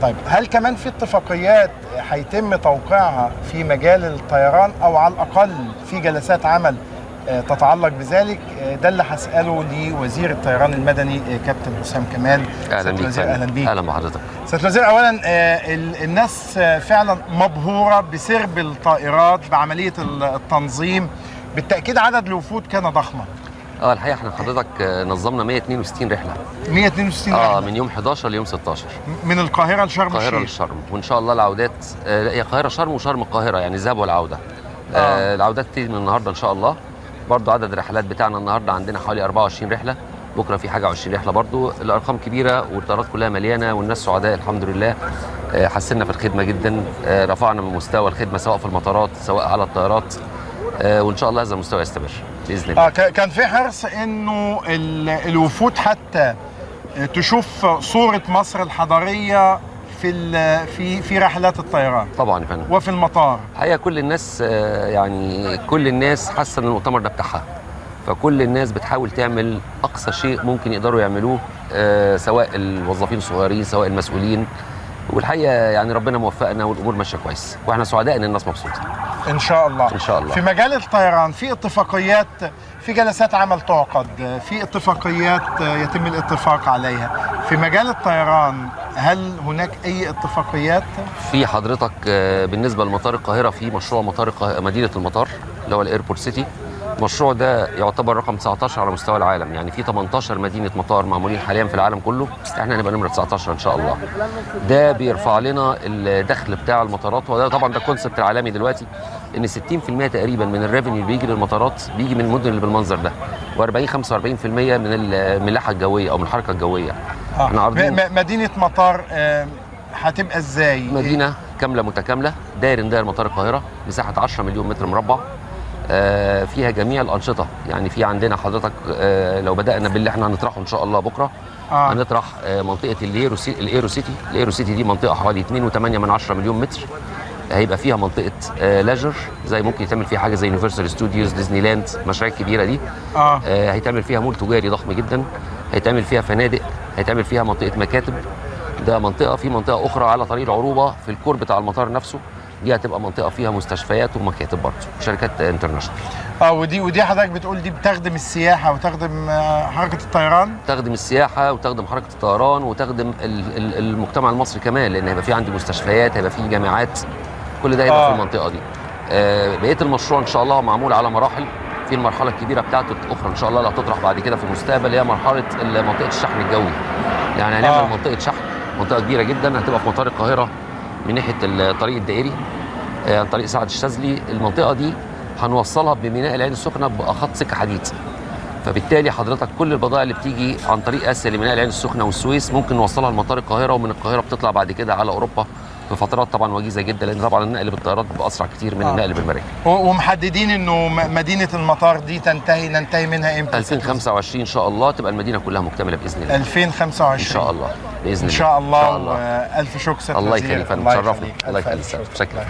طيب هل كمان في اتفاقيات هيتم توقيعها في مجال الطيران او على الاقل في جلسات عمل تتعلق بذلك؟ ده اللي هسأله لوزير الطيران المدني كابتن حسام كمال. اهلا بيك. اهلا بيك. اهلا بحضرتك. سيادة الوزير، اولا الناس فعلا مبهوره بسرب الطائرات، بعملية التنظيم، بالتاكيد عدد الوفود كان ضخما. الحقيقة احنا حضرتك نظمنا 162 رحله. 162 رحله من يوم 11 ليوم 16، من القاهرة لشرم الشيخ. القاهرة لشرم، وان شاء الله العودات هي القاهرة شرم وشرم القاهرة، يعني الذهاب والعودة. العودات تبتدي من النهارده ان شاء الله. برضو عدد الرحلات بتاعنا النهارده عندنا حوالي 24 رحله، بكره في حاجة 20 رحله برضو. الارقام كبيرة والطيارات كلها مليانة والناس سعداء الحمد لله. حسنا في الخدمة جدا، رفعنا من مستوى الخدمة سواء في المطارات سواء على الطيارات، وان شاء الله هذا المستوى يستمر باذن الله. كان في حرص انه الوفود حتى تشوف صوره مصر الحضارية في في في رحلات الطيران. طبعا يا فندم، وفي المطار. الحقيقة كل الناس يعني كل الناس حاسه ان المؤتمر ده بتاعها، فكل الناس بتحاول تعمل اقصى شيء ممكن يقدروا يعملوه، سواء الموظفين الصغيرين سواء المسؤولين. والحقيقة يعني ربنا موفقنا والامور ماشية كويس، واحنا سعداء ان الناس مبسوطة. ان شاء الله. ان شاء الله. في مجال الطيران في اتفاقيات، في جلسات عمل تعقد، في اتفاقيات يتم الاتفاق عليها في مجال الطيران، هل هناك اي اتفاقيات؟ في حضرتك بالنسبة لمطار القاهرة في مشروع مطار مدينة المطار اللي هو ال airport city. المشروع ده يعتبر رقم 19 على مستوى العالم، يعني في 18 مدينة مطار معمولين حاليا في العالم كله، احنا هنبقى نمره 19 ان شاء الله. ده بيرفع لنا الدخل بتاع المطارات، وده طبعا ده ال concept العالمي دلوقتي، ان 60% تقريبا من ال revenue اللي بيجي للمطارات بيجي من المدن اللي بالمنظر ده، و40 45% من الملاحة الجوية او من الحركة الجوية. احنا عارضين مدينة مطار هتبقى ازاي؟ مدينة كاملة متكاملة داير داير مطار القاهرة، مساحة 10 مليون متر مربع، فيها جميع الأنشطة. يعني في عندنا حضرتك لو بدأنا باللي احنا هنطرحه إن شاء الله بكرة، هنطرح منطقة ال Aero City. ال Aero City دي منطقة حوالي 2.8 مليون متر، هيبقى فيها منطقة leisure، زي ممكن يتعمل فيها حاجة زي Universal Studios، ديزني لاند، المشاريع الكبيرة دي. هيتعمل فيها مول تجاري ضخم جدا، هيتعمل فيها فنادق، هيتعمل فيها منطقة مكاتب. ده منطقة. في منطقة أخرى على طريق العروبة في ال core بتاع المطار نفسه، دي هتبقى منطقة فيها مستشفيات ومكاتب برضه وشركات international. ودي حضرتك بتقول دي بتخدم السياحة وتخدم حركة الطيران؟ تخدم السياحة وتخدم حركة الطيران وتخدم المجتمع المصري كمان، لان هيبقى في عندي مستشفيات، هيبقى في جامعات، كل ده هيبقى في المنطقة دي. بقية المشروع ان شاء الله معمول على مراحل. في المرحلة الكبيرة بتاعته الاخرى ان شاء الله اللي هتطرح بعد كده في المستقبل هي مرحلة منطقة الشحن الجوي. يعني هنعمل منطقة شحن، منطقة كبيرة جدا هتبقى في مطار القاهرة من ناحية الطريق الدائري عن طريق سعد الشاذلي. المنطقة دي هنوصلها بميناء العين السخنة بخط سكة حديد، فبالتالي حضرتك كل البضائع اللي بتيجي عن طريق اسيا لميناء العين السخنة والسويس ممكن نوصلها لمطار القاهرة، ومن القاهرة بتطلع بعد كده على اوروبا في فترات طبعا وجيزة جدا، لان طبعا النقل بالطيارات بيبقى اسرع كتير من النقل بالمراكب. ومحددين انه مدينة المطار دي ننتهي منها امتى؟ 2025 ان شاء الله تبقى المدينة كلها مكتملة باذن الله. 2025 ان شاء الله باذن الله. ان شاء الله. ان شاء الله. الف شكر. الله يخليك، تشرفنا. الله يخليك. شكرا.